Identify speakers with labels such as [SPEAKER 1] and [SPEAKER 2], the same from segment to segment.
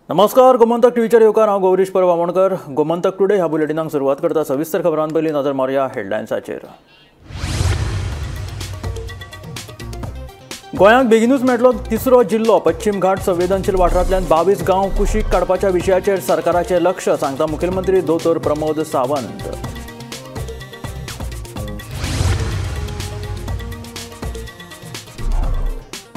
[SPEAKER 1] नमस्कार, गोमंतक टीव्हीचेर येवकार. हांव गौरीश परब आमोणकर. गोमंतक टुडे ह्या बुलेटिनाक सुरवात करता. सविस्तर खबरां पयलीं नजर मारुया हेडलायन्साचेर. गोंयांक बेगिनूच मेळटलो तिसरो जिल्लो. पश्चिम घाट संवेदनशील वाठारांतल्यान 22 गांव कुशीक काडपाच्या विशयाचेर सरकाराचें लक्ष, सांगता मुखेलमंत्री दोतोर प्रमोद सावंत.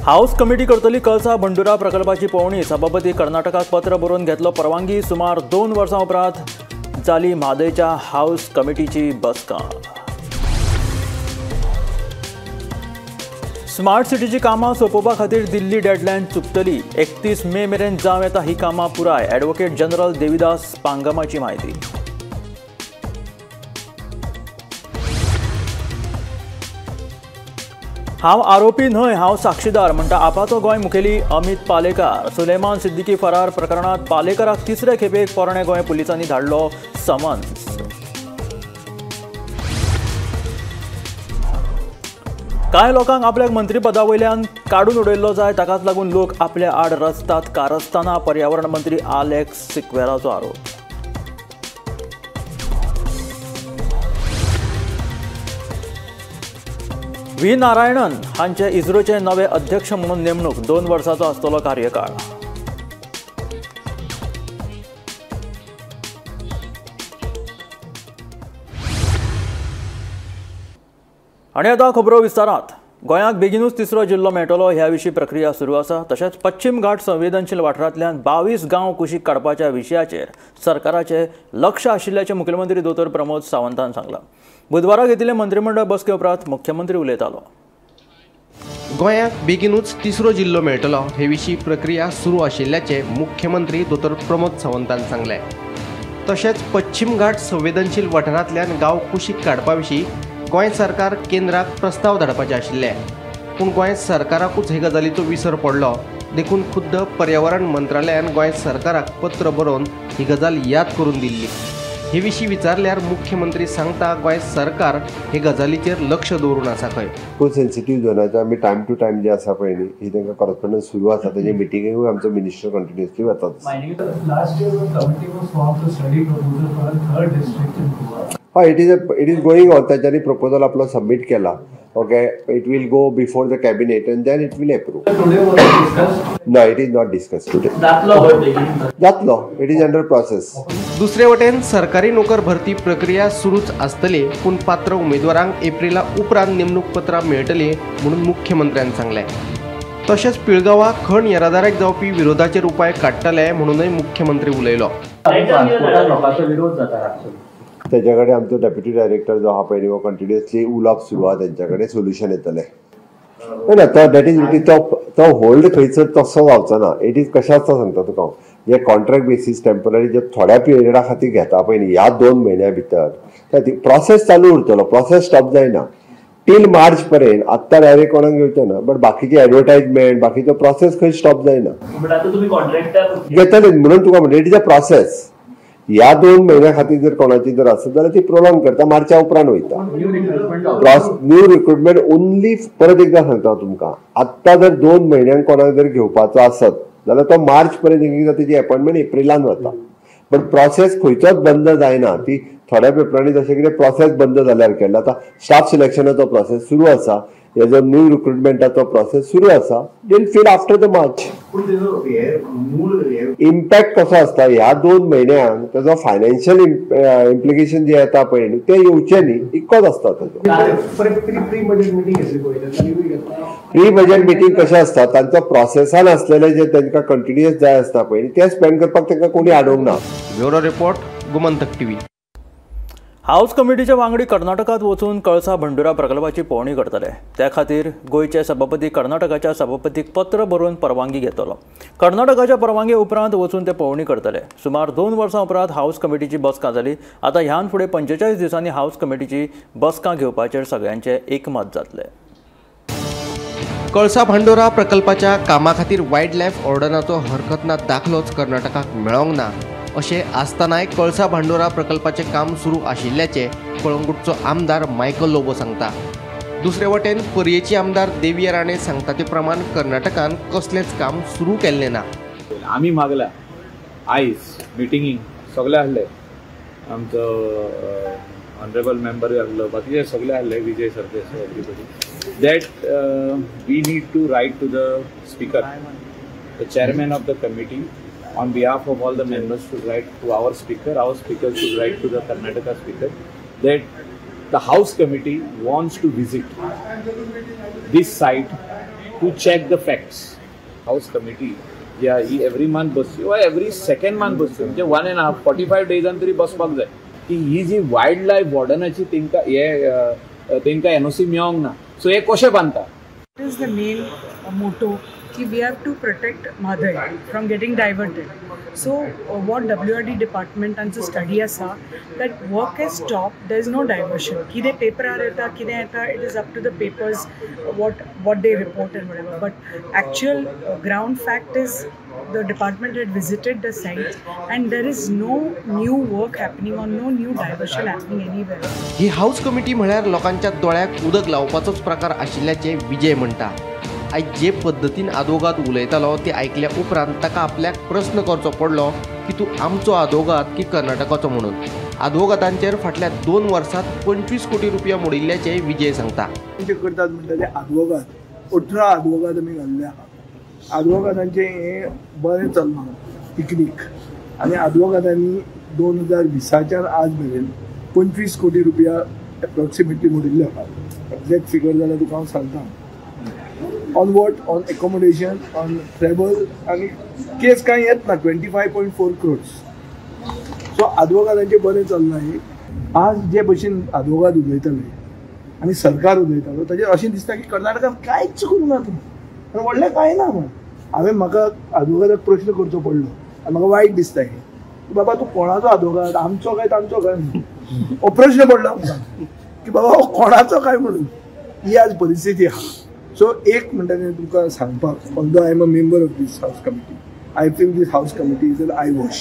[SPEAKER 1] हाऊस कमिटी करतली कळसा भंडुरा प्रकल्पाची पळोवणी. सभापती कर्नाटकाक पत्र बरोवन घेतलो परवानगी. सुमार 2 वर्सां उपरांत जाली म्हादयच्या हाऊस कमिटीची बसका. स्मार्ट सिटीची कामां सोंपोवपा खातीर दिल्ली डेडलायन चुकतली. 31 मे मेरेन जावं येता ही कामां पुराय. ॲडव्होकेट जनरल देविदास पांगमाची म्हायती. हांव आरोपी न्हय, हांव साक्षीदार, म्हणटा आपाचो गोंय मुखेली अमित पालेकार. सुलेमान सिद्दीकी फरार प्रकरणांत पालेकाराक तिसरे खेपेक पोरणे गोंय पुलिसांनी धाडलो समन्स. कांय लोकांक आपल्याक मंत्रीपदा वयल्यान काडून उडयल्लो जाय, ताकाच लागून लोक आपल्या आड रचतात कारस्थाना, पर्यावरण मंत्री आलेक्स सिक्वेराचो आरोप. व्ही नारायणन हांचे इस्रोचे नवे अध्यक्ष म्हणून नेमणूक. 2 वर्सांचो आसतलो कार्यकाळ. आनी आतां खबरो विस्तारांत. गोंयांक बेगिनूच तिसरो जिल्लो मेळटलो ह्या विशीं प्रक्रिया सुरू आसा. तशेंच पश्चिम घाट संवेदनशील वाठारांतल्यान 22 गांव कुशीक काडपाच्या विशयाचेर सरकाराचें लक्ष आशिल्ल्याचें मुखेलमंत्री दोतोर प्रमोद सावंतान सांगलां. बुधवारा घेतिल्ले मंत्रीमंडळ बसके उपरांत मुख्यमंत्री उलयतालो.
[SPEAKER 2] गोंयांक बेगिनूच तिसरो जिल्लो मेळटलो हे विशीं प्रक्रिया सुरू आशिल्ल्याचें मुख्यमंत्री दोतोर प्रमोद सावंतान सांगलें. तशेंच पश्चिम घाट संवेदनशील वाठारांतल्यान गांव कुशीक काडपा विशीं गोंय सरकार केंद्राक प्रस्ताव धाडपाचे आशिल्ले, पूण गोंय सरकाराकूच हे गजालीचो विसर पडलो. देखून खुद्द पर्यावरण मंत्रालयान गोंय सरकाराक पत्र बरोवन ही गजाल याद करून दिल्ली. हे विशीं विचारल्यार मुख्यमंत्री सांगता, गोंय सरकार हे गजालीचेर लक्ष दवरून आसा. खंय
[SPEAKER 3] खूब सेन्सिटीव झोनाचे आमी टायम टू टायम जे आसा पळय न्ही, ही तांकां कॉरस्पोन्डन्स सुरू आसा. तेजे मिटिंगेकूय आमचो मिनिस्टर कंटिन्युअसली वतात. हय, it is going on. तांच्यांनी प्रपोजल आपलो सबमीट केला. Okay, it will go before the cabinet and then it will approve. ना, it is not discuss today. जातलो, it is under process.
[SPEAKER 2] दुसरे वटेन सरकारी नोकर भरती प्रक्रिया सुरूच आसतली, पूण पात्र उमेदवारांक एप्रिला उपरांत नेमणूक पत्रां मेळटली म्हणून मुख्यमंत्र्यान सांगलें. तशेंच पिळगांवा खण येरादारीक जावपी विरोधाचेर उपाय काडटले म्हणूनय मुख्यमंत्री उलयलो.
[SPEAKER 3] तेच्या कडेन आमचो डेप्युटी डायरेक्टर जो आहा पळय न्ही, हो कंटिन्युअसली उलोवप सुरू आहा. तेंच्या कडेन सोल्युशन येतलें. ना, तो that is तो होल्ड खंयसर तसो जावचो ना. It is कशें आसता सांगता तुका हांव, जे कॉन्ट्रॅक्ट बेसीस टेम्पररी जे थोड्या पिरियडा खातीर घेता पळय न्ही, ह्या 2 म्हयन्या भितर प्रोसेस चालू उरतलो, प्रोसेस स्टॉप जायना टील मार्च पर्यंत. आत्तां डायरेक्ट कोणाक घेवचें ना, बट बाकीची एडवर्टायजमेंट बाकीचो प्रोसेस खंय स्टॉप जायना. घेतले म्हणून तुका म्हणटा, it is a process. ह्या 2 म्हयन्या खातीर जर कोणाची जर आसत जाल्यार ती प्रोलॉंग करता, मार्चा उपरांत वयता. न्यू रिक्रुटमेंट ओनली, परत एकदां सांगता तुमकां, आत्तां जर 2 म्हयन्यांक कोणाक जर घेवपाचो आसत जाल्यार तो मार्च पर्यंत एकदां तेजी अपॉयंटमेंट एप्रिलान वता. बट प्रोसेस खंयचोच बंद जायना. ती थोड्या पेपरांनी जशें कितें प्रोसेस बंद जाल्यार केल्लो. आतां स्टाफ सिलेक्शनाचो प्रोसेस सुरू आसा, हेजो न्यू रिक्रुटमेंटाचो प्रोसेस सुरू आसा. They'll fill after the March. Impact कसो आसता ह्या 2 म्हयन्यांक तेजो फायनान्शियल इम्प्लिकेशन जे येता पळय न्ही, ते येवचे न्ही, इतकोच आसता तेजो. प्री बजेट मिटींग कशें आसता, तांचो प्रोसेसान आसलेले जे तांकां कंटिन्युअस जाय आसता पळय न्ही, ते स्पेंड करपाक तांकां कोणी आडोवंक ना.
[SPEAKER 2] Bureau report, Gomantak TV.
[SPEAKER 1] House कमिटीचे वांगडी कर्नाटकांत वचून कळसा भंडुरा प्रकल्पाची पळोवणी करतले. त्या खातीर गोंयचे सभापती कर्नाटकाच्या सभापतीक पत्र बरोवन परवानगी घेतलो. कर्नाटकाच्या परवानगे उपरांत वचून ते पळोवणी करतले. सुमार 2 वर्सां उपरांत हाऊस कमिटीची बसका जाली. आतां ह्यान फुडें 45 दिसांनी हाऊस कमिटीची बसका घेवपाचेर सगळ्यांचें एकमत जातलें.
[SPEAKER 2] कळसा भांडोरा प्रकल्पाच्या कामा खातीर वायल्ड लायफ ऑर्डनाचो हरकत ना दाखलोच कर्नाटकाक मेळोंक ना. अशें आसतनाय कळसा भांडोरा प्रकल्पाचें काम सुरू आशिल्ल्याचें कळंगूटचो आमदार मायकल लोबो सांगता. दुसरे वटेन पर्येची आमदार देविया राणे सांगता ते प्रमाण कर्नाटकान कसलेंच काम सुरू केल्लें ना.
[SPEAKER 4] आमी मागला आयज मिटिंगींक सगळे आहले, आमचो ऑनरेबल मेंबरूय आहलो, बाकीचे सगळे आहले, Vijay Sardesai, everybody, that we need to write to the speaker, the chairman of the committee, on behalf of all the members should write to our speaker should write to the Karnataka speaker that the House committee wants to visit this site to check the facts. House committee जी ही every month बसची वा every second month बसची, म्हणजे 1.5 45 डेजान तरी बसपाक जाय की ही जी वायल्ड लायफ वॉर्डनाची तेंकां हे तेंकां एनओसी मेळोंक ना, सो हे कशें बांदता.
[SPEAKER 5] It is the main motto ki we have to protect Mhadei from getting diverted. So what WRD department and study asa that work has stopped, there is no diversion. Kide paper येता kide येता, it is up to the papers what they report and whatever. But actual ground fact is the department had visited the site and there is no new work happening or no new diversion happening anywhere.
[SPEAKER 2] He house committee म्हळ्यार लोकांच्या दोळ्याक उदक लावपाचोच प्रकार आशिल्ल्याचे विजय म्हणटा. आयज जे पद्दतीन आदवोगाद उलयतालो ते आयकल्या उपरांत ताका आपल्याक प्रस्न करचो पडलो की तूं आमचो आदवोगाद की कर्नाटकाचो म्हणून. आदवोगादांचेर फाटल्या 2 वर्सांत 25 कोटी रुपया मोडिल्ल्याचे विजय सांगता.
[SPEAKER 6] ते करतात म्हणटा ते आदवोगाद 18 आदवोगाद आमी घाल्ले आहा. आदवोगादांचें हें बरें चल्लां पिकनीक आनी आदवोगादांनी 2020च्यान आज मेरेन 25 कोटी रुपया एप्रॉक्सिमेटली मोडिल्ले आहा. एक्झॅक्ट फिगर जाल्यार तुका हांव सांगता. On what? On accommodation, on travel आनी केस कांय येत ना 25.4 crores. सो आदवोगादांचें बरें चल्लां हें. आज जे भशेन आदवोगाद उलयताले आनी सरकार उलयतालो ताजेर अशें दिसता की कर्नाटकान कांयच करूंक ना तुमी, आनी व्हडलें कांय ना म्हण. हांवें म्हाका आदवोगादाक प्रश्न करचो पडलो आनी म्हाका वायट दिसता हें, बाबा तूं कोणाचो आदवोगाद, आमचो काय तांचो काय म्हणून हो प्रश्न पडलो आमकां की बाबा हो कोणाचो काय म्हणून. ही आज परिस्थिती आहा. सो एक म्हणटा तें तुमकां सांगपाक, although I am a member of this house committee, I feel this house committee is an eyewash.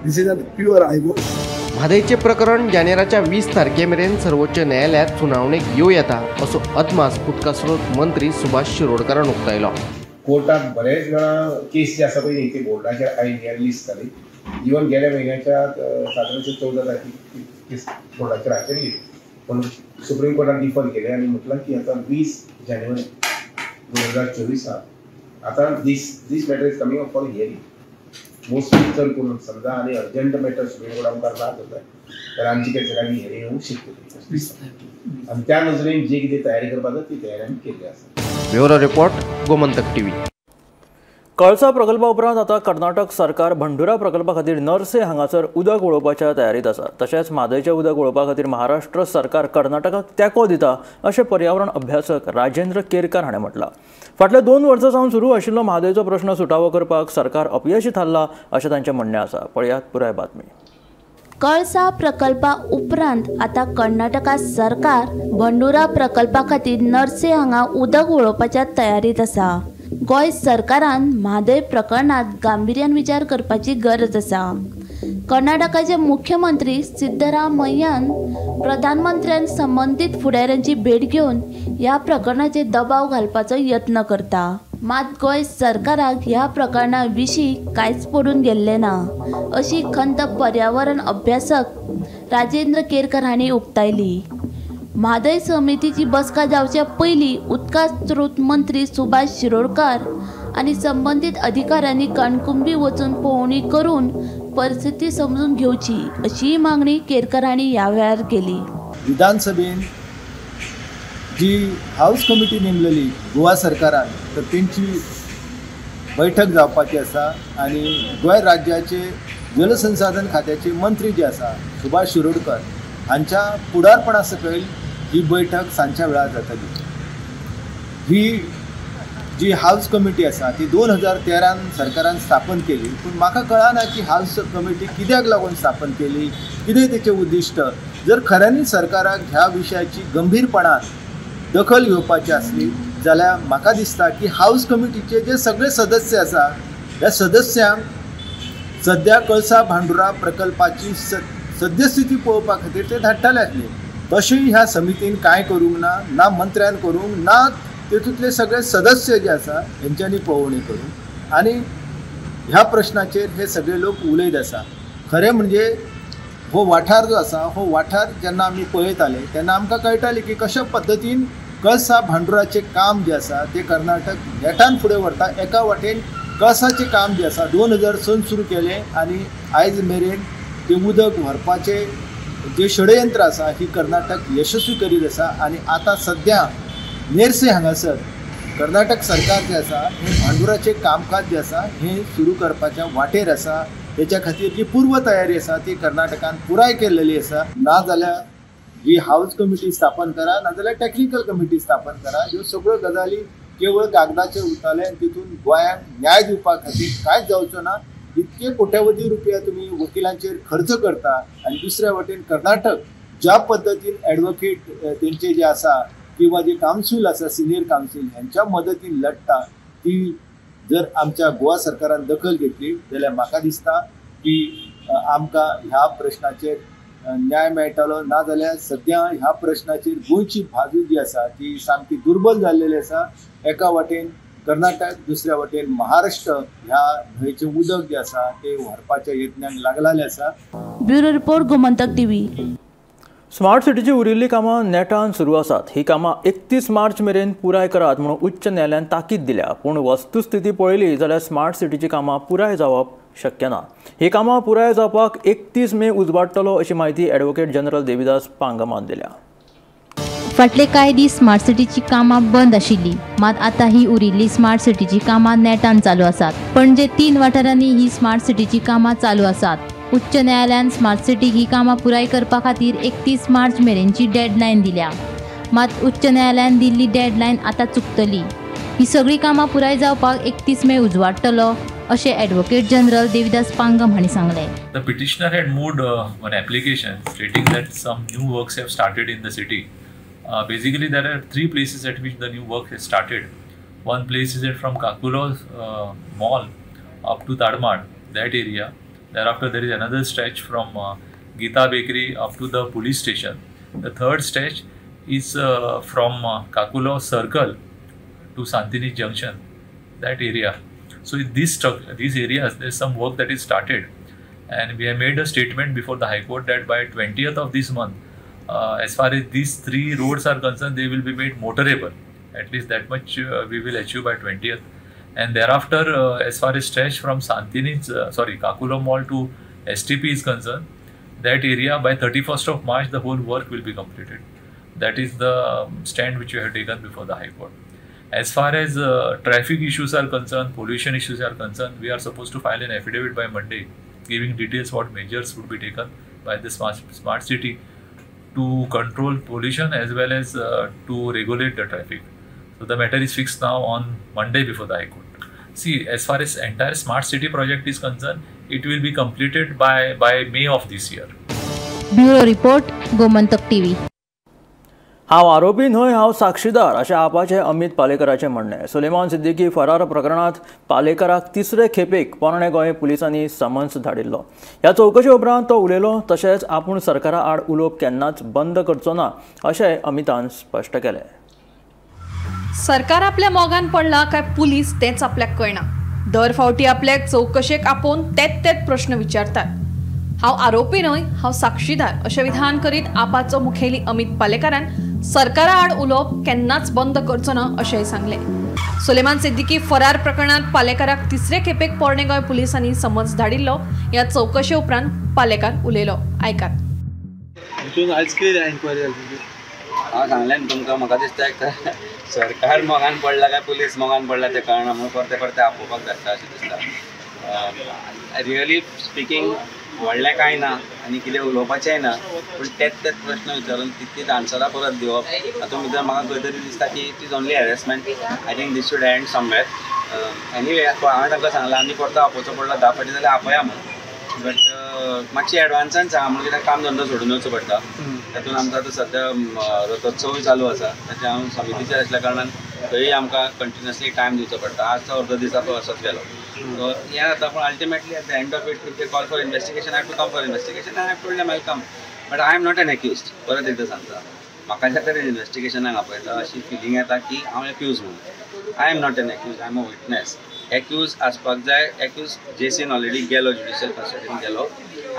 [SPEAKER 6] This is a pure eyewash.
[SPEAKER 2] म्हादयचें प्रकरण जानेराच्या 20 तारखे मेरेन सर्वोच्च न्यायालयांत सुनावणेक येवं येता असो अदमास उदका स्रोत मंत्री सुभाष शिरोडकारान उक्तायलो.
[SPEAKER 7] कोर्टात बरेच वेळा केस जे आसा पळय ते बोर्डाचेर आयिल्ली लिस्ट जाली. इवन गेल्या म्हयन्याच्या 14 तारखेक केस बोर्डाचेर आशिल्ली, पण सुप्रीम कोर्टान डिफर केले आनी म्हटलां की आतां 20 जानेवारी 2024 आतां this matter is coming up for hearing. Mostly चड करून समजा आनी अर्जंट मॅटर सुप्रीम कोर्टा मुखार ना जाता तर आमची केस आमी हियरींग येवंक शकतली आनी त्या नजरेन जी कितें तयारी करपाक जाय ती तयारी आमी केल्ली आसा.
[SPEAKER 2] Bureau report, Gomantak TV.
[SPEAKER 1] Kalasa प्रकल्पा उपरांत आतां कर्नाटक सरकार भंडुरा प्रकल्पा खातीर नर्से हांगासर उदक वळोवपाच्या तयारीत आसा. तशेंच म्हादयचें उदक वळोवपा खातीर महाराष्ट्र सरकार कर्नाटकाक तेंको दिता अशें पर्यावरण अभ्यासक राजेंद्र केरकार हाणें म्हटलां. फाटल्या 2 वर्सां सावन सुरू आशिल्लो म्हादयचो प्रश्न सुटावो करपाक सरकार अपयशी थारला अशें तांचें म्हणणें आसा. पळयात पुराय बातमी.
[SPEAKER 8] कळसा प्रकल्पा उपरांत आतां कर्नाटका सरकार भंडुरा प्रकल्पा खातीर नर्से हांगा उदक वळोवपाच्या तयारीत आसा. गोंय सरकारान म्हादय प्रकरणात गांभिर्यान विचार करपाची गरज आसा. कर्नाटकाचे मुख्यमंत्री सिद्धरामय्यान प्रधानमंत्र्यान संबंदीत फुडाऱ्यांची भेट घेवन ह्या प्रकरणाचेर दबाव घालपाचो यत्न करता. मात गोंय सरकाराक ह्या प्रकरणा विशीं कांयच पडून गेल्लें ना अशी खंत पर्यावरण अभ्यासक राजेंद्र केरकर हांणी उक्तायली. म्हादय समितीची बसका जावच्या पयलीं उदका स्रोत मंत्री सुभाष शिरोडकार आनी संबंदीत अधिकाऱ्यांनी कणकुंबी वचून पळोवणी करून परिस्थिती समजून घेवची अशी मागणी केरकर हांणी ह्या वेळार केली.
[SPEAKER 9] विधानसभेन जी हावस कमिटी नेमलेली गोवा सरकारान तर तेंची बैठक जावपाची आसा आनी गोंय राज्याचे जलसंसाधन खात्याचे मंत्री जे आसा सुभाष शिरोडकर हांच्या फुडारपणा सकयल ही बैठक सांजच्या वेळार जातली. ही जी हावस कमिटी आसा ती 2013 सरकारान स्थापन केली, पूण म्हाका कळना की हावस कमिटी कित्याक लागून स्थापन केली, कितें तेचें उद्दिश्ट. जर खऱ्यांनी सरकाराक ह्या विशयाची गंभीरपणान दखल घेवपाची आसली जाल्यार म्हाका दिसता की हावस कमिटीचे जे सगळे सदस्य आसा ह्या सदस्यांक सद्या कळसा भांडुरा प्रकल्पाची सद्यस्थिती पळोवपा खातीर ते धाडटाले आसले. तशें ह्या समितीन कांय करूंक ना, ना मंत्र्यान करूंक ना, तेतूंतले सगळे सदस्य जे आसा हेंच्यांनी पळोवणी करूंक आनी ह्या प्रश्नाचेर हे सगळे लोक उलयत आसा. खरें म्हणजे हो वाठार जो आसा हो वाठार जेन्ना आमी पळयताले तेन्ना आमकां कळटालें की कशा पद्दतीन कळसा भांडुराचें काम जें आसा तें कर्नाटक नेटान फुडें व्हरता. एका वाटेन कळसाचें काम जें आसा 2000 सुरू केलें आनी आयज मेरेन तें उदक व्हरपाचें जें षडयंत्र आसा ही कर्नाटक यशस्वी करीत आसा. आनी आतां सद्या नेरसे हांगासर कर्नाटक सरकार जें आसा हें भांडुराचें कामकाज जें आसा हें सुरू करपाच्या वाटेर आसा. तेच्या खातीर जी पूर्व तयारी आसा ती कर्नाटकान पुराय केल्लेली आसा. ना जाल्यार ही हावज कमिटी स्थापन करा, नाजाल्यार टॅक्निकल कमिटी स्थापन करा. ह्यो सगळ्यो गजाली केवळ कागदाचेर उरताले आनी तितून गोंयांक न्याय दिवपा खातीर कांयच जावचो ना. इतके कोट्यावधी रुपया तुमी वकिलांचेर खर्च करता आनी दुसऱ्या वटेन कर्नाटक ज्या पद्दतीन एडवोकेट तेंचे जे आसा किंवा जे कावन्सील आसा सिनियर कावन्सील ह्यांच्या मदतीन लडटा ती जर आमच्या गोवा सरकारान दखल घेतली जाल्यार म्हाका दिसता की आमकां ह्या प्रश्नाचेर न्याय मेळटलो. ना जाल्यार सद्या ह्या प्रश्नाचेर गोंयची बाजू जी आसा ती सामकी दुर्बल जाल्लेली आसा. एका वाटेन कर्नाटक, दुसऱ्या वाटेन महाराष्ट्र ह्या न्हंयचें उदक जें आसा तें व्हरपाच्या यत्नांक लागलेलें आसा.
[SPEAKER 8] Bureau report, Gomantak TV.
[SPEAKER 1] Smart सिटीची उरिल्लीं कामां नेटान सुरू आसात. ही कामां 31 मार्च मेरेन पुराय करात म्हणून उच्च न्यायालयान ताकीद दिल्या. पूण वस्तुस्थिती पळयली जाल्यार स्मार्ट सिटीची कामां पुराय जावप शक्य ना. ही कामां पुराय जावपाक 31 मे उजवाडटलो अशी म्हायती ॲडव्होकेट जनरल देविदास पांगमान दिल्या.
[SPEAKER 10] फाटले कांय दीस स्मार्ट सिटीची कामां बंद आशिल्ली, मात आतां ही उरिल्ली स्मार्ट सिटीची कामां नेटान चालू आसात. पणजे 3 वाठारांनी ही स्मार्ट सिटीची कामां चालू आसात. उच्च न्यायालयान स्मार्ट सिटीक ही कामां पुराय करपा खातीर 31 मार्च मेरेनची डेडलायन दिल्या. मात उच्च न्यायालयान दिल्ली डेडलायन आतां चुकतली. ही सगळीं कामां पुराय जावपाक 31 मे उजवाडटलो अशें ॲडव्होकेट जनरल देविदास पांगम हांणी सांगलें.
[SPEAKER 11] The petitioner had moved one application stating that some new works have started in the city. Basically, there are 3 places at which the new work has started. One place is from Kakulo Mall up to Tadmad, that area. Thereafter, there is another stretch from Geeta Bakery up to the police station. The third stretch is from Kakulo Circle to Santini Junction, that area. So in these areas, there is some work that is started, and we have made a statement before the High Court that by 20th of this month, as far as these 3 roads are concerned, they will be made motorable. At least that much we will achieve by 20th. And thereafter, as far as stretch from Kakulo Mall to STP is concerned, that area by 31st of March, the whole work will be completed. That is the stand which we have taken before the High Court. As far as traffic issues are concerned, pollution issues are concerned, we are supposed to file an affidavit by Monday, giving details what measures would be taken by the smart city to control pollution as well as to regulate the traffic. So the matter is fixed now on Monday before the High Court. See, as far as entire smart city project is concerned, it will be completed by May of this year.
[SPEAKER 10] Bureau Report, Gomantak TV.
[SPEAKER 1] हांव आरोपी न्हय, हांव साक्षीदार अशें आपाचें अमित पालेकराचें म्हणणें. सुलेमान सिद्दीकी फरार प्रकरणांत पालेकराक तिसरे खेपेक पोरणे गोंय पुलिसांनी समन्स धाडिल्लो. ह्या चवकशे उपरांत तो उलयलो. तशेंच आपूण सरकारा आड उलोवप केन्नाच बंद करचो ना अशें अमितान स्पश्ट केलें.
[SPEAKER 12] सरकार आपल्या मोगान पडला काय पुलीस तेंच आपल्याक कळना. दर फावटी आपल्याक चवकशेक आपोवन तेच तेच प्रश्न विचारतात. हांव आरोपी न्हय, हांव साक्षीदार अशें विधान करीत आपाचो मुखेली अमित पालेकारान सरकारा आड उलोवप केन्नाच बंद करचो ना अशेंय सांगलें. सुलेमान सिद्दीकी फरार प्रकरणांत पालेकाराक तिसरे खेपेक पोरणे गोंय पुलिसांनी समज धाडिल्लो. ह्या चवकशे उपरांत पालेकार उलयलो, आयकात.
[SPEAKER 13] हांव सांगलें न्ही तुमकां, म्हाका दिसता एक सरकार मोगान पडला काय पुलीस मोगान पडला तें कळना म्हणून परते परते आपोवपाक धाडटा अशें दिसता. रियली स्पिकींग व्हडलें कांय ना आनी कितें उलोवपाचेंय ना, पूण तेच तेच प्रश्न विचारून तितलीच आन्सरां परत दिवप हातूंत भितर म्हाका खंय तरी दिसता की it is only harassment. I think this should end somewhere. Anyway हांवें तांकां सांगलां आनी परतो आपोवचो पडलो 10 फावटी जाल्यार आपया म्हणून, बट मातशी एडवान्सान सांगा म्हणून कित्याक काम धंदो सोडून वचचो पडटा. तातूंत आमचो आतां सद्या रथोत्सवूय चालू आसा, ताचें हांव समितीचेर आसल्या कारणान थंय आमकां कंटिन्युअसली टायम दिवचो पडटा. आज तो अर्दो दिसा तो असोच गेलो. सो हें जाता, पूण ultimately at the end of it if they call for investigation I have to come for investigation. I have told them I come, but I am not an accused. परत एकदां सांगता, म्हाका ज्या तरेन इन्वेस्टिगेशनाक आपयता अशी फिलींग येता की हांव एक्यूज म्हणून. I am not an accused, I am a witness. Accused आसपाक जाय. एक्यूज जेसीन ऑलरेडी गेलो, ज्युडिशियल कस्टडीन गेलो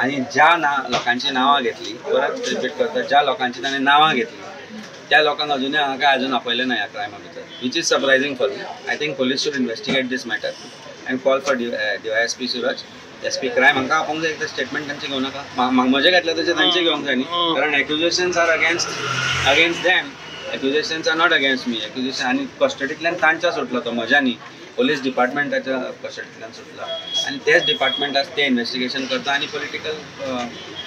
[SPEAKER 13] आनी ज्या ना लोकांची नांवां घेतली, परत रिपीट करता, ज्या लोकांची ताणें नांवां घेतली त्या लोकांक अजुनूय हांगा काय अजून आपयलें ना ह्या क्रायमा भितर, which is surprising for me. I think police should investigate this matter and call for DYSP Suraj, SP crime. हांकां आपोवंक जाय, एकदां स्टेटमेंट तांचे घेवं नाका. म्हजें घेतलें तशें तांचें घेवंक जाय न्ही, कारण accusations are against them, accusations are not against me. Accusation आनी कस्टडींतल्यान तांच्या सुटलो तो, म्हज्या न्ही, पोलीस डिपार्टमेंटाच्या कस्टडींतल्यान सुटला आनी तेच डिपार्टमेंट आज ते इन्वेस्टिगेशन करता आनी पॉलिटिकल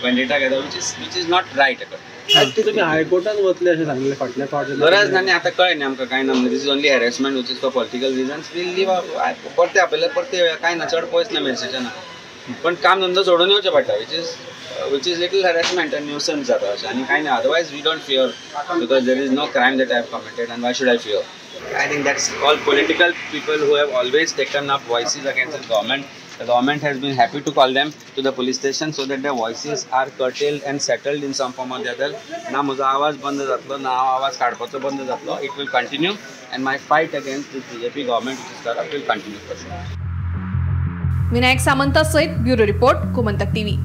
[SPEAKER 13] वेंडेटा घेता, which is not right.
[SPEAKER 14] तुमी हायकोर्टान वतले अशें सांगलें फाटल्या फावट,
[SPEAKER 13] गरज ना न्ही, आतां कळ्ळें न्ही आमकां कांय ना. This is only harassment which is for political reasons. We'll leave, परते आपयल्यार परते येवया, कांय ना, चड पयस ना मेसेजना, पण काम धंदो सोडून येवचें पडटा, which is little harassment and nuisance जाता अशें आनी कांय ना. Otherwise we don't fear because there is no crime that I have committed and why should I fear. I think that's all political people who have always taken up voices against the government. The government has been happy to call them to the police station so that their voices are curtailed and settled in some form or the other. ना म्हजो आवाज बंद जातलो, ना हांव आवाज काडपाचो बंद जातलो. It will continue and my fight against this BJP government which is corrupt will continue for sure.
[SPEAKER 12] Vinayak Samanta सयत ब्युरो रिपोर्ट, गोमंतक टीव्ही.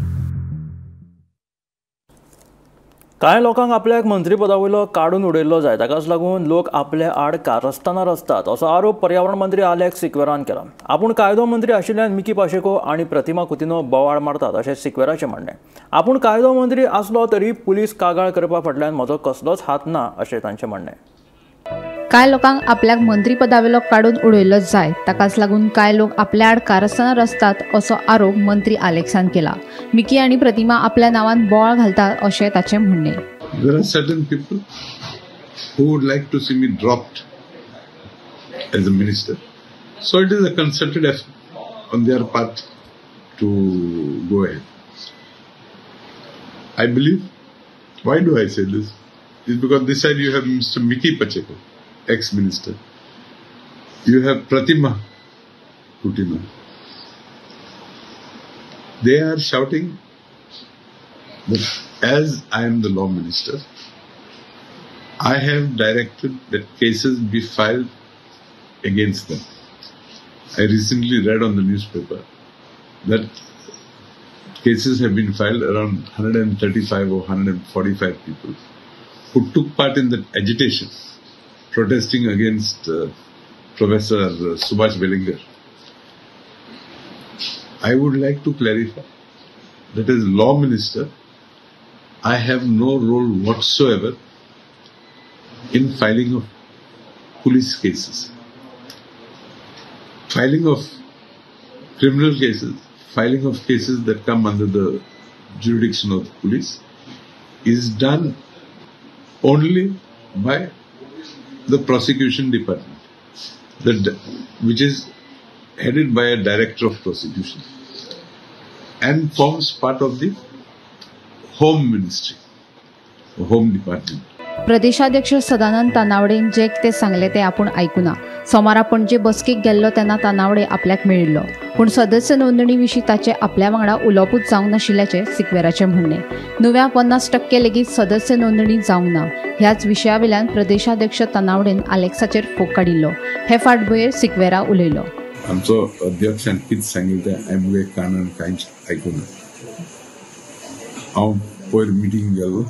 [SPEAKER 1] कांय लोकांक आपल्याक मंत्रीपदा वयलो काडून उडयल्लो जाय, ताकाच लागून लोक आपल्या आड कारस्थानां रचतात असो आरोप पर्यावरण मंत्री आलेक्स सिक्वेरान केला. आपूण कायदो मंत्री आशिल्ल्यान मिकी पाशेको आनी प्रतिमा कुतिन्हो बोवाळ मारतात अशें सिक्वेराचें म्हणणें. आपूण कायदो मंत्री आसलो तरी पुलीस कागाळ करपा फाटल्यान म्हजो कसलोच हात ना अशें तांचें म्हणणें.
[SPEAKER 10] कांय लोकांक आपल्याक मंत्रीपदावेलो काडून उडयल्लो जाय, ताकाच लागून कांय लोक आपल्या आड कारस्थानां रचतात असो आरोप मंत्री आलेक्सान केला. मिकी आनी प्रतिमा आपल्या नांवान बोवाळ घालतात अशें ताचें म्हणणें.
[SPEAKER 15] There are certain people who would like to see me dropped as a minister. So it is a concerted effort on their part to go ahead. I believe, why do I say this? It's because this side you have Mr. Mickey Pacheco, ex-minister. You have Pratima Coutinho. They are shouting that as I am the law minister, I have directed that cases be filed against them. I recently read on the newspaper that cases have been filed around 135 or 145 people who took part in that agitation protesting against Professor Subhash Wellinger. I would like to clarify that as law minister, I have no role whatsoever in filing of police cases. Filing of criminal cases, filing of cases that come under the jurisdiction of the police is done only by the prosecution department, which is headed by a director of prosecution and forms part of the Home Ministry, Home Department.
[SPEAKER 10] प्रदेशाध्यक्ष सदानंद तानावडेन जे कितें सांगलें तें आपूण आयकुना. सोमारा पणजे बसकेक गेल्लो तेन्ना तानावडे आपल्याक मेळिल्लो, पूण सदस्य नोंदणी विशीं ताचें आपल्या वांगडा उलोवपूच जावंक नाशिल्ल्याचें सिक्वेराचें म्हणणें. नुव्या 50% लेगीत सदस्य नोंदणी जावंक ना ह्याच विशयावेल्यान प्रदेशाध्यक्ष तानावडेन आलेक्साचेर फोग काडिल्लो. हे फाटभुंयेर सिक्वेरा उलयलो.
[SPEAKER 15] आमचो अध्यक्षान कितें सांगिल्लें तें हांवें म्हगे कानान कांयच आयकुना. हांव पयर मिटींग गेलो,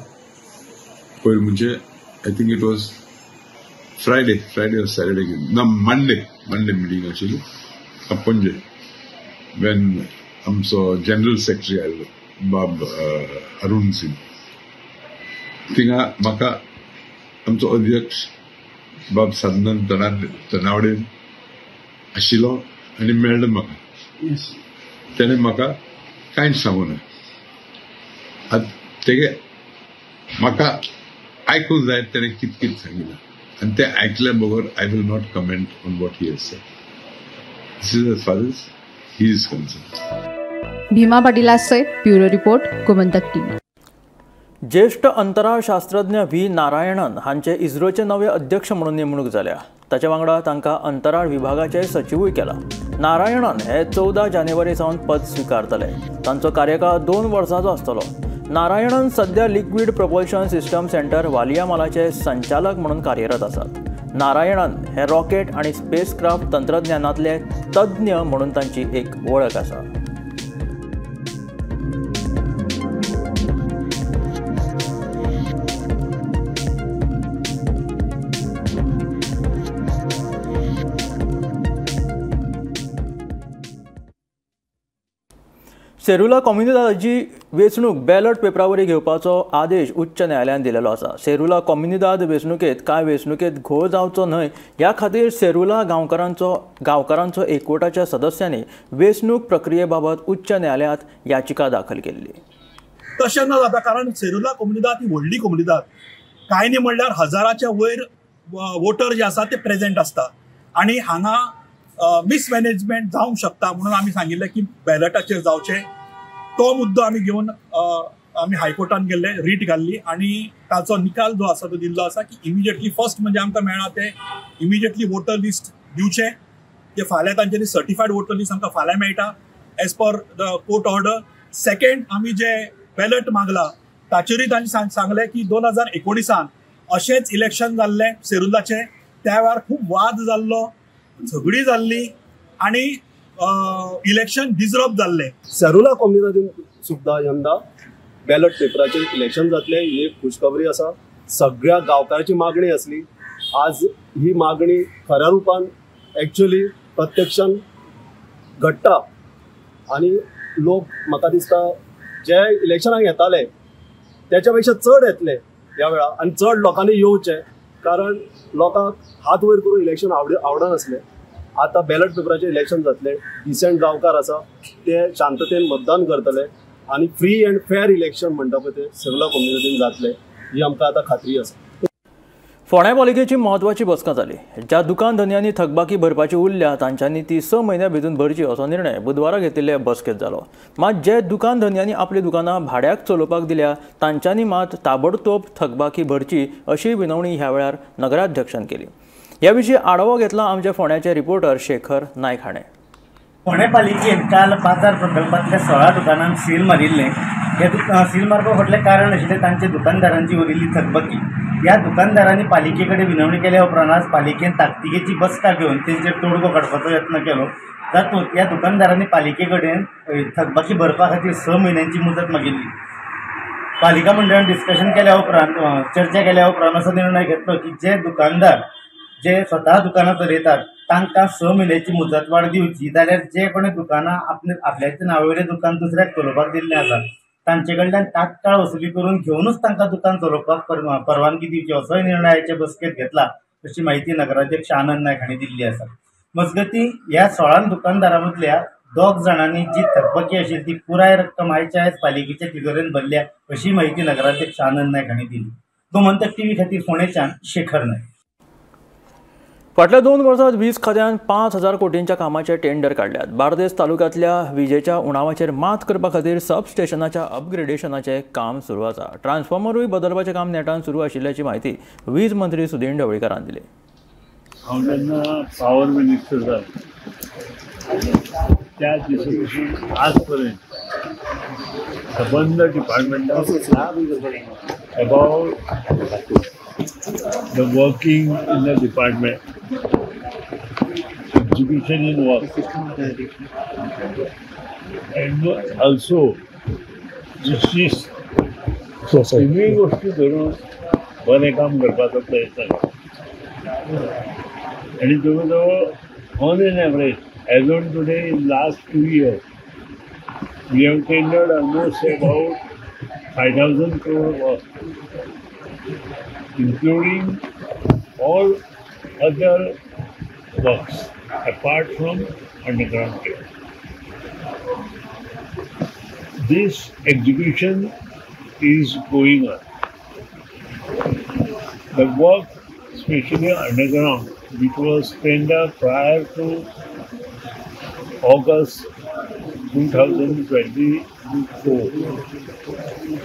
[SPEAKER 15] पयर म्हणजे I think it was Friday or Saturday, ना मंडे मिटींग आशिल्ली पणजे, when आमचो जनरल सेक्रेटरी आयलो बाब अरुण सिंग. थिंगा म्हाका आमचो अध्यक्ष बाब सदानंद तनावडेन आशिल्लो आनी मेळ्ळो म्हाका. तेणें म्हाका कांयच सांगूना. आतां तेगे म्हाका आयकूंक जाय तेणें कित कित सांगिल्लें आनी तें आयकल्या बगर I will not comment on what he has said. This is as far as he is concerned.
[SPEAKER 10] Bhima पाटीला सयत ब्युरो रिपोर्ट, गोमंतक टीव्ही.
[SPEAKER 1] ज्येष्ठ अंतराळ शास्त्रज्ञ व्ही नारायणन हांचे इस्रोचे नवे अध्यक्ष म्हणून नेमणूक जाल्या. ताचे वांगडा तांकां अंतराळ विभागाचे सचिवूय केला. नारायणन हे 14 जानेवारी सावन पद स्विकारतले. तांचो कार्यकाळ 2 वर्सांचो आसतलो. नारायणन सध्या लिक्विड प्रपोल्शन सिस्टम सेंटर वालियामालाचे संचालक म्हणून कार्यरत आसात. नारायणन हे रॉकेट आनी स्पेसक्राफ्ट तंत्रज्ञानांतले तज्ञ म्हणून तांची एक वळख आसा. सेरुला कोम्युनिदादाची वेंचणूक बॅलट पेपरावरवीं घेवपाचो आदेश उच्च न्यायालयान दिलेलो आसा. सेरुला कोम्युनिदाद वेंचणुकेंत कांय वेंचणुकेंत घोळ जावचो न्हय ह्या खातीर सेरुला गांवकारांचो एकवटाच्या सदस्यांनी वेंचणूक प्रक्रिये बाबत उच्च न्यायालयांत याचिका दाखल केल्ली.
[SPEAKER 16] तशें न जाता, कारण सेरुला कोम्युनिदाद ही व्हडली कोम्युनिदाद, कांय न्ही म्हणल्यार हजाराच्या वयर वोटर जे आसा ते प्रेजेंट आसता आनी हांगा मिसमॅनेजमेंट जावंक शकता म्हणून आमी सांगिल्लें की बॅलटाचेर जावचें. तो मुद्दो आमी घेवन आमी हायकोर्टान गेल्ले, रीट घाल्ली आनी ताचो निकाल जो आसा तो दिल्लो आसा की इमिजिएटली फर्स्ट म्हणजे आमकां मेळ्ळा ते इमिजिएटली वोटर लिस्ट दिवचें, ते फाल्यां तांच्यांनी सर्टिफायड वोटर लिस्ट आमकां फाल्यां मेळटा as per the court order. Second, आमी जे बॅलट मागला ताचेरूय तांणी सांगलें की 2019 अशेंच इलेक्शन जाल्लें सेरुलाचें, त्या वेळार खूब वाद जाल्लो, झगडी जाल्ली आनी इलेक्शन डिजर्व जाल्लें.
[SPEAKER 14] सेरुला कोम्युनिदादीन सुद्दां यंदा बॅलट पेपराचेर इलेक्शन जातलें ही एक खुशखबरी आसा. सगळ्या गांवकारांची मागणी आसली, आज ही मागणी खऱ्या रुपान एक्चुअली प्रत्यक्षान घडटा आनी लोक म्हाका दिसता जे इलेक्शनाक येताले त्याच्या पेक्षा चड येतले ह्या वेळा आनी चड लोकांनी येवचें, कारण लोकांक हात वयर करून इलेक्शन आवडनासलें. आतां बॅलट पेपराचेर इलेक्शन जातलें, डिसेंट गांवकार आसा ते शांततेन मतदान करतले आनी फ्री अँड फेअर इलेक्शन म्हणटा पळय ते सेरुला कोम्युनिटीन जातलें ही आमकां आतां खात्री आसा.
[SPEAKER 1] फोंड्या पालिकेची म्हत्वाची बसका जाली. ज्या दुकान धनयांनी थकबाकी भरपाची उरल्या तांच्यांनी ती 6 म्हयन्या भितर भरची असो निर्णय बुधवारा घेतिल्ले बसकेंत जालो. मात जे दुकान धनयांनी आपली दुकानां भाड्याक चलोवपाक दिल्या तांच्यांनी मात ताबडतोब थकबाकी भरची अशी विनवणी ह्या वेळार नगराध्यक्षान केली. ह्या विशीं आढावो घेतला आमच्या फोंड्याचे रिपोर्टर शेखर नायक हाणें.
[SPEAKER 17] फोंडें पालिकेन काल बाजार प्रकल्पांतल्या 16 दुकानांक सील मारिल्लें. हे सील मारपा फाटलें कारण आशिल्लें तांच्या दुकानदारांची उरिल्ली थकबाकी. ह्या दुकानदारांनी पालिके कडेन विनवणी केल्या उपरांत आज पालिकेन ताकतिकेची बसका घेवन तेंचेर तोडगो काडपाचो यत्न केलो. तातूंत ह्या दुकानदारांनी पालिके कडेन थकबाकी भरपा खातीर 6 म्हयन्यांची मुदत मागिल्ली. पालिका मंडळान डिस्कशन केल्या उपरांत, चर्चा केल्या उपरांत असो निर्णय घेतलो की जे दुकानदार जे स्वता दुकानां चलयतात तांकां 6 म्हयन्याची मुजतवाड दिवची, जाल्यार जे कोणे दुकानां आपल्याच्या नांवा वयलें दुकान दुसऱ्याक चलोवपाक दिल्लें आसा तांचे कडल्यान तात्काळ वसुली करून घेवनूच तांकां दुकान चलोवपाक परवानगी दिवची असोय निर्णय आयचे बसकेंत घेतला अशी म्हायती नगराध्यक्ष आनंद नायक हांणी दिल्ली आसा. मजगतीं ह्या 16 दुकानदारां मदल्या 2 जाणांनी जी थकबाकी आशिल्ली ती पुराय रक्कम आयच्या आयज पालिकेच्या तिजोरेन भरल्या अशी म्हायती नगराध्यक्ष आनंद नायक हांणी दिली. गोमंतक टीव्ही खातीर फोंडेच्यान शेखर नायक.
[SPEAKER 1] फाटल्या 2 वर्सांत वीज खात्यान 5,000 कोटींच्या कामाचे टेंडर काडल्यात. बार्देस तालुक्यांतल्या विजेच्या उणावाचेर मात करपा खातीर सब स्टेशनाच्या अपग्रेडेशनाचें काम सुरू आसा. ट्रान्सफॉर्मरूय बदलपाचें काम नेटान सुरू आशिल्ल्याची म्हायती वीज मंत्री सुदीन ढवळीकारान दिली.
[SPEAKER 18] हांव जेन्ना पावर मिनिस्टर जालो त्या दिसा पासून आज पर्यंत सबंद डिपार्टमेंटा about the working in the department, execution in work, and also justice, तिनूय गोष्टी धरून बरें काम करपाचो प्रयत्न केलो. आनी जवळ जवळ on an average as on today in last 2 years we have tendered almost about 5,000 crore work, including all other works apart from underground cable. This execution is going on. The work, especially underground, which was tendered prior to August 2024,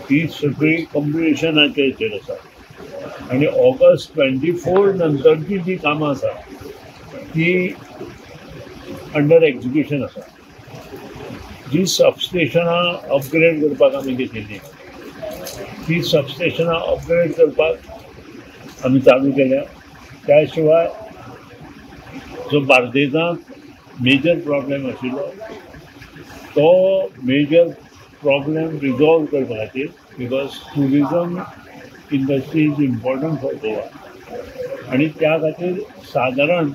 [SPEAKER 18] ही सगळी कंप्लिशनाचे हेचेर आसा. आनी August 24 नंतरची जी कामां आसा ती under एक्जिक्युशन आसा. जी सबस्टेशनां अपग्रेड करपाक आमी घेतिल्लीं ती सबस्टेशनां अपग्रेड करपाक आमी चालू केल्या. त्या शिवाय जो बार्देजांत मेजर प्रॉब्लेम आशिल्लो तो मेजर प्रॉब्लेम रिजॉल्व करपा खातीर, because tourism industry is important for Goa, आनी त्या खातीर सादारण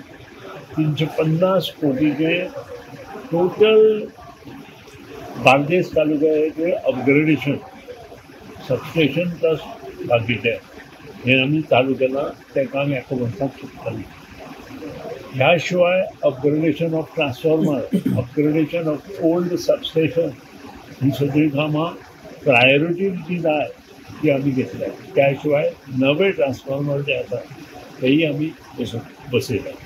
[SPEAKER 18] 350 कोटीचे टोटल बार्देस तालुक्याचे अपग्रेडेशन सबस्टेशन प्लस बाकीचें हें आमी चालू केलां. तें काम एका वर्सांत सोंपतलें. ह्या शिवाय upgradation of transformer, upgradation of old substation ही सगळीं कामां प्रायोरिटी जी जाय ती आमी घेतल्या. त्या शिवाय नवे ट्रान्सफॉर्मर जे आसा तेय आमी बसयले.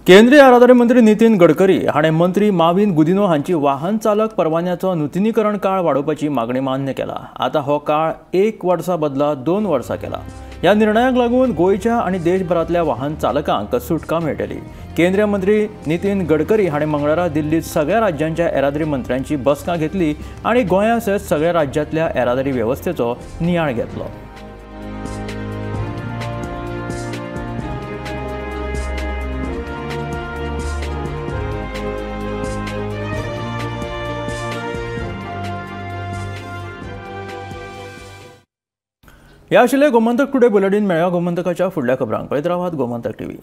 [SPEAKER 1] केंद्रीय येरादारी मंत्री नितीन गडकरी हाणें मंत्री माविन गुदिनो हांची वाहन चालक परवान्याचो नुतनीकरण काळ वाडोवपाची मागणी मान्य केला. आतां हो काळ 1 वर्सा बदला 2 वर्सां केला. ह्या निर्णयाक लागून गोंयच्या आनी देशभरांतल्या वाहन चालकांक सुटका मेळटली. केंद्रीय मंत्री नितीन गडकरी हाणें मंगळारा दिल्लीत सगळ्या राज्यांच्या येरादारी मंत्र्यांची बसका घेतली आनी गोंया सयत सगळ्या राज्यांतल्या येरादारी वेवस्थेचो नियाळ घेतलो. ह्या आशिल्लें गोमंतक टुडे बुलेटीन. मेळया गोमंतकाच्या फुडल्या खबरांक. पळयत रावात गोमंतक टीव्ही.